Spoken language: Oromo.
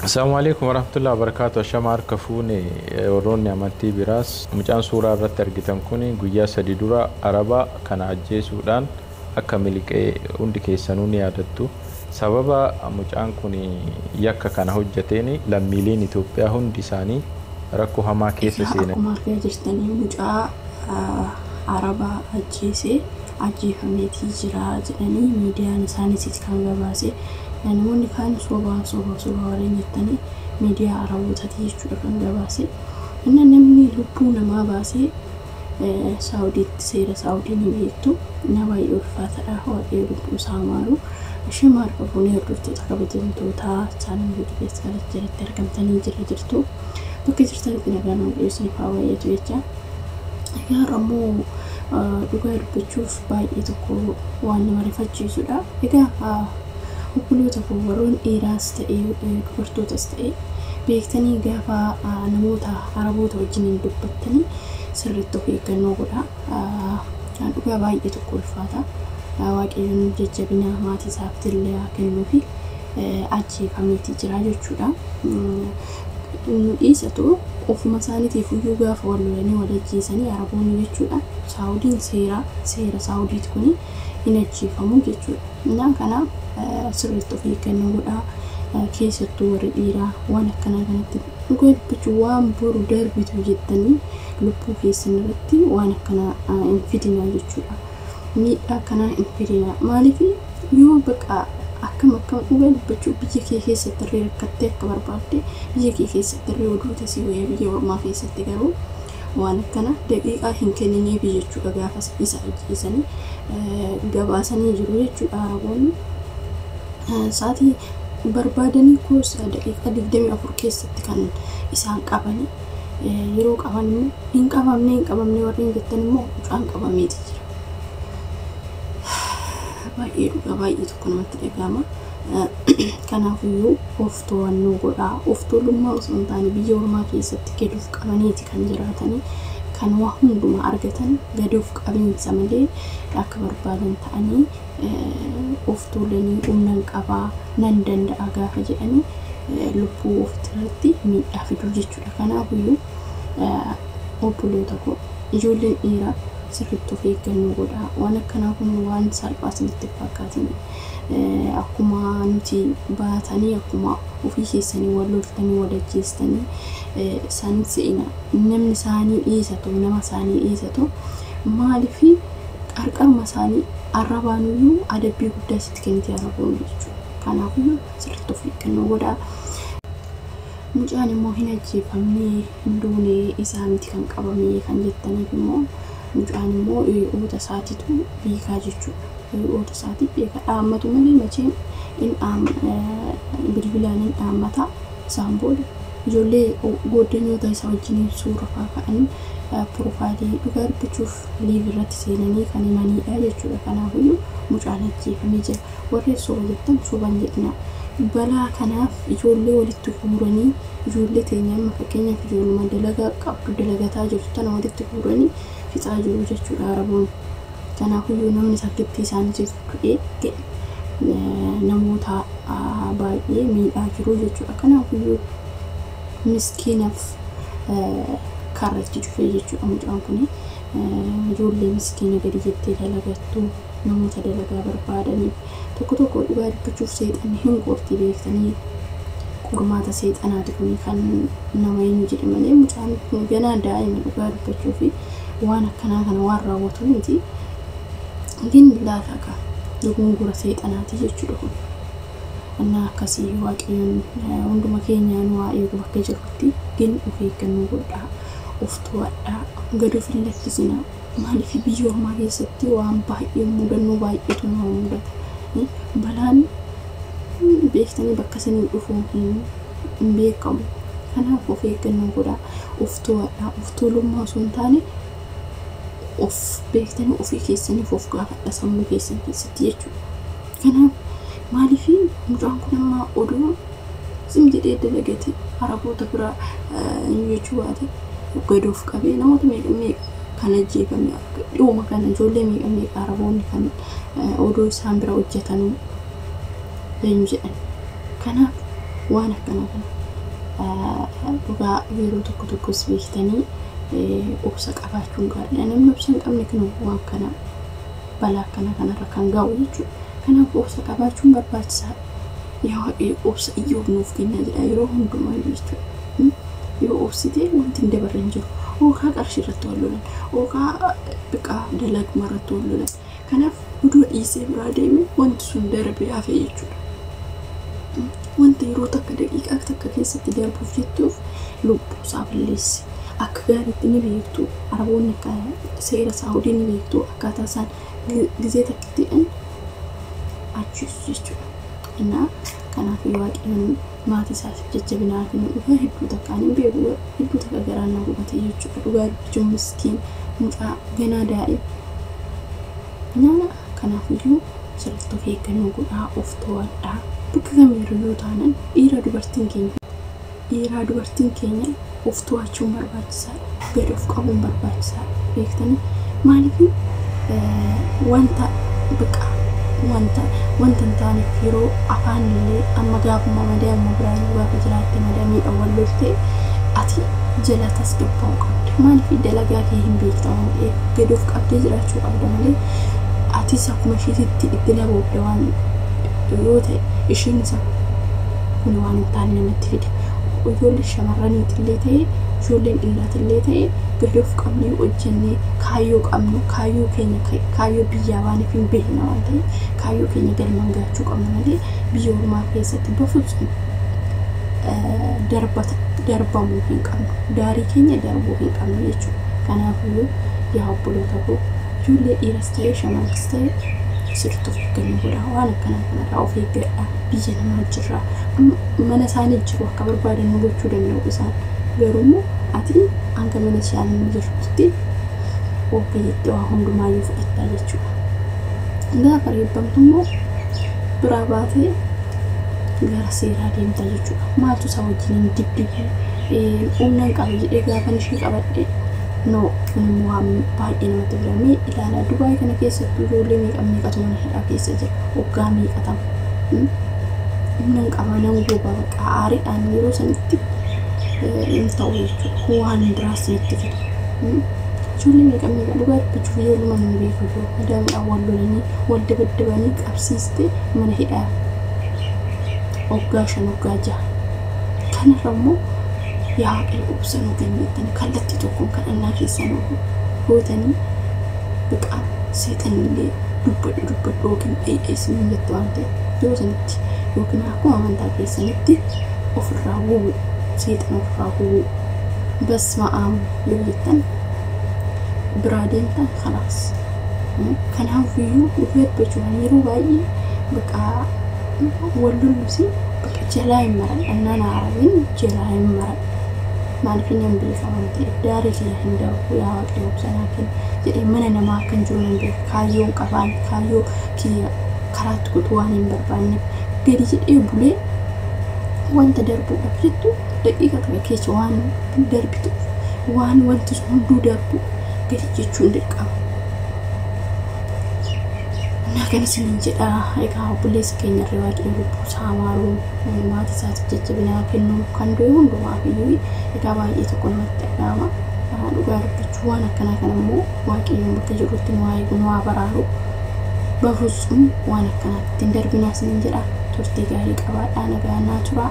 Assalamu alaikum warahmatullahi wabarakatuh. Ashama harka fuune warroonni amantii biraas, mucaan suuraa irratti argitan kun guyyaa 3 dura Araba kana ajjeesuudhaan akka miliqee hundi keessanuu ni yaadattu. Sababa mucaan kun yakka kana hojjeteen lammiileen Itoophiyaa hundi isaanii rakkoo hamaa keessa Egaa seenan. Akkuma argaa jirtanii mucaa Arabaa ajjeesee ajjeefameetii jira jedhanii miidiyaan isaanis kan gabaase. Namoonni kaan soba soba soba warreen jettanii, miidiyaa Arabootaati jechuudha kan gabaase. Inni namni lubbuu namaa baasee Saawudiitti seera Saawudii ni beektu. Na baay'ee ulfaataadha. Waaqayyo lubbuu isaa maaru. Ishee maal qabuun hordoftoota kabajamtoota channel YouTube jalatti argamtanii jira jirtu. Bakka jirtanitti nagaan Waaqayyo isiniif haa baay'atu jecha. Egaa har'a immoo dhugaa dubbachuuf baay'ee tokko waan nama rifachiisudha. Egaa obboloota koo, warroon dhiiraas ta'ee dubartootas ta'ee, beektanii gaafa namoota Araboota wajjiniin dubbattanii sirriitti of eeggannoo godha. Dhugaa baay'ee tokko ulfaata. Waaqayyoon jajjabina maatii isaaf illee haa kennuu fi ajjeefameetii jira jechuudha. Nu dhiisatu, ofuma isaaniitiif iyyuu gaafa wal lolanii wal ajjeesanii Araboonni jechuudha. Saawudiin seera Saawudiiti kuni, hin ajjeefamu jechuudha. Innaan kanaaf sirriitti of eeggannoo godhaa. Keessattuu warri dhiiraa waan akkanaa kanatti, dhugaa dubbachuu, waan boru darbitu jettanii lubbuu keessan irratti waan akkanaa hin fidinaa jechuudha. Miidhaa akkanaa hin fidinaa. Maaliif yoo bakka akkam akkam, dhugaa dubbachuu, biyya kee keessatti illee rakkattee akka barbaadde biyya kee keessatti illee oduu tasii wayya. Biyya ormaa keessatti garuu waan akkana daqiiqaa hin kenniniif jechuudha. Gaafa isa ajjeesanii gabaasanii jiru jechuudha Araboonni. Sa'aatii barbaadanii kuusa daqiiqaa 24 keessatti kan isaan qabanii. Yeroo qaban immoo hin qabamne, hin qabamne warreen jettan immoo mucaan qabameeti jira. Baay'ee dhugaa baay'ee tokko namatti dhaga'ama. Kanaafiyyuu of to'annoo godhaa. Of tuulummaa osoo hin taane, biyya ormaa keessatti gadi of qabaniiti kan jiraatanii, kan waa hundumaa argatan gadi of qabiinsa malee akka barbaadan ta'anii of tuulanii humnan qabaa nan danda'a gaafa jedhanii lubbuu ofiirratti miidhaa fiduu jechuudha. Kanaafiyyuu obboloota koo, ijoolleen dhiiraa sirriitti of eeggannoo godhaa. Waan akkanaa kun waan salphaa isinitti hin fakkaatin. Akkuma nuti baatanii, akkuma ofii keessanii wal loltanii wal ajjeestanii isaan se'ina. Namni isaanii dhiisatu, nama isaanii dhiisatu, maaliif qarqaruma isaanii arrabaanuyyuu adabbii guddaa sitti kenniti Araboonni jechuudha. Kanaafiyyuu sirriitti of eeggannoo godhaa. Mucaan immoo hin ajjeefamne, hin duune, isaa miti kan qabame kan jettaniif immoo, mucaan immoo oota isaatiitu beekaa jechuudha. Oota isaatii beekaa dhaammatu malee macheen hin bilbilaan hin dhaammata. Isaan booda ijoollee goddanyoota isaa wajjin suura fa'aa ka'anii profile, dhugaa dubbachuuf, live irratti seenanii kan himanidha jechuudha. Kanaafiyyuu mucaan ajjeefamee jira. Warri soba jettan soban jedhina. Balaa kanaaf ijoollee walitti guuranii, ijoollee teenya amma fakkeenyaaf ijoolluma dalagaa qabdu, dalagataa jirtu tana walitti guuranii fixaa jiru jechuudha Araboonni. Kanaafiyyuu namni sakkitti isaaniitiif du'ee namoota baay'ee miidhaa jiru jechuudha. Kanaafiyyuu miskiinaaf karra itti cufee jechuudha mucaan kuni. Ijoollee miskiina gadi jettee dalagattu, namoota dalagaa barbaadaniif tokko tokko, dhugaa dubbachuuf, seexanni hin qorti beektanii, qormaata seexanaati kun kan nama eenyu jedhe malee, mucaan kun ganaa daa'ima, dhugaa dubbachuu fi waan akkanaa kana waan raawwatu miti. Gin laata ka dogongora seexanaati jechuudha kun. Innaa akkasii Waaqayyoon hunduma keenyaan waa eegu bakka jirrutti, gin of eeggannoo godhaa, of to'adhaa, gad of hin lakkisinaa. Maaliif biyya ormaa keessatti waan baay'ee mudannoo baay'eetu nama mudata. Balaan beektanii bakka sanii dhufuu hin beekamu. Kanaaf of eeggannoo godhaa, of to'adhaa, of tuulummaa osoo hin taane of beektanii ofii keessaniif of gaafadha sammuu keessan keessatti jechuudha. Kanaaf maaliif mucaan kun amma oduu sim jedhee dalagate Araboota bira jechuu baate, gad of qabee, namoota meeqa meeqa kan ajjeefame dhiyooma kana, ijoollee meeqa meeqa Araboonni kan oduu isaan bira hojjetanuu eenyu jedhan. Kanaaf Waan akkana kana dhugaa yeroo tokko tokkos beektanii obsa qabaachuun gaariidha. Namni obsa hin qabne kun waan kana balaa akkana kanarra kan ga'u jechuudha. Kanaaf obsa qabaachuun barbaachisaadha. Yaa Waaqayyo obsa Iyyoob nuuf kennaa jedha yeroo hundumaa jechuudha. Yoo obsite wanti hin dabarre hin jiru. Yookaan qarshii irratti wal lolan, yookaan biqaa dalaguma irratti wal lolan. Kanaaf odoo dhiisee biraa deeme wanti sun darbee hafe jechuudha. Wanta yeroo takka daqiiqaa takka keessatti darbuuf jettuuf lubbuu isaa balleesse. Akka gaariitti ni beektu. Araboonni akka seera Saawudii ni beektu. Akkaataa isaan gizee takkittiidhaan ajjeesu jechuudha. Innaa kanaaf Waaqayyoon maatii isaatiif jajjabinaa kennu. Dhugaa hedduu takkaan hin beeku, hedduu takka garaan na gubate jechuudha. Dhugaa dubbachuun miskiin mucaa ganaa daa'ima. Innaa kanaaf iyyuu sirriitti of eeggannoo godhaa, of to'adhaa. Bakka kamiirra yoo taanan dhiiraa dubartiin keenya of to'achuun barbaachisaadha. Gad of qabuun barbaachisaadha. Beektanii maaliif wanta biqa wanta hin taaneef yeroo afaan illee amma gaafuma madaama biraa yoo gaafa jiraatte madaamiidhaan wal loltee ati jala tasgabbaa'uu qabda. Maaliif dalagaa kee hin beekta waan ta'eef gad of qabdee jiraachuu qabda malee atis akkuma isheetitti itti laboobda waan yoo ta'e isheen isa kun waan hin taane namatti fida. Ijoollee shamarraniitillee ta'e, ijoolleen dhiiraatillee ta'e, gad of qabnee hojjennee kaayyoo qabnu, kaayyoo keenya, kaayyoo biyyaa baaniif hin beekna waan ta'eef kaayyoo keenya galmaan gahachuu qabna malee biyya ormaa keessatti bafuun darbata darbamuu hin qabnu, daarii keenya darbuu hin qabnu jechuudha. Kanaafuu yaa obboloota koo, ijoollee dhiiras ta'e shamarras ta'e, sirriitti of eeggannoo godhaa. Waan akkanaa kanarraa of eeggadhaa. Biyya namaa jirra, mana isaanii jiru, akka barbaadan nu gochuu danda'u isaan. Garuu ati hanga mana isaanii jirtutti okay jettee waa hundumaayyuu fudhattaa jechuudha. Gaafa reebbamtu immoo biraa baatee gara seeraa deemta jechuudha. Maaltu isa wajjin hin dibdibu, humna hin qaba jedhee gaafa ishee qabadhe no, kun immoo waan baay'ee namatti filamee ilaalaa. Dubaay kana keessattuu ijoollee meeqa meeqatu mana hidhaa keessa jira, waggaa meeqatama. Humna hin qabaa, nama gogaa bakka aariidhaan yeroo sanitti hin ta'u jechuudha. Kun waan biraas natti fida. Ijoollee meeqa meeqa, dhugaa dubbachuuf ijoolluma hin beeku iyyuu madaamiidhaan wal lolanii wal dabaddabanii qabsiistee mana hidhaa waggaa 5, waggaa 6. Kanarra immoo yaa Waaqayyo obsa nuu kenni jettanii kallattii tokkoon kadhannaa keessan gootanii biqaa seexanillee dubbadhu dubbadhu yookiin dheedhee isiniin jettu waan ta'eef yeroo sanitti yookiin akkuma amantaa keessanitti ofirraa gubu, seexana ofirraa gubu, basma aam yoo jettan biraa deemtan khalaas. Kanaafiyyuu dhugaa dubbachuudhaan yeroo baay'ee biqaa wal lollusi bakka jalaa hin maran, annaan arabiin jalaa hin maran. Maaliif hin beeka waan ta'eef daarii kiyya hin darbu. Yaa Waaqayyo obsa naa kenni jedhee mana namaa akkan jiru nan beeka. Kaayyoon qabaan kaayyoo kiyya karaatti kutuu waan hin barbaanneef gadi jedhee bulee wanta darbuudhaaf jettu daqiiqa tokko keessa waan darbituuf waan wanti sun hunduu darbu gadi jechuun dirqama. Innaa kana isiniin jedha. Egaa obboleessa keenya irra Waaqayyo lubbuu isaa maaruu, maatii isaatiif jajjabinaa kennu, kan du'e hundumaaf iyyuu. Egaa baay'ee tokko namatti dhaga'ama. Dhugaa dubbachuu waan akkanaa kana immoo Waaqayyoon bakka jirutti nu haa eegu, nu haa baraaru. በፍጹም waan akkanaatti hin darbinaa isiniin jedha. Turtii gaarii qabaadhaa, nagaa naa turaa.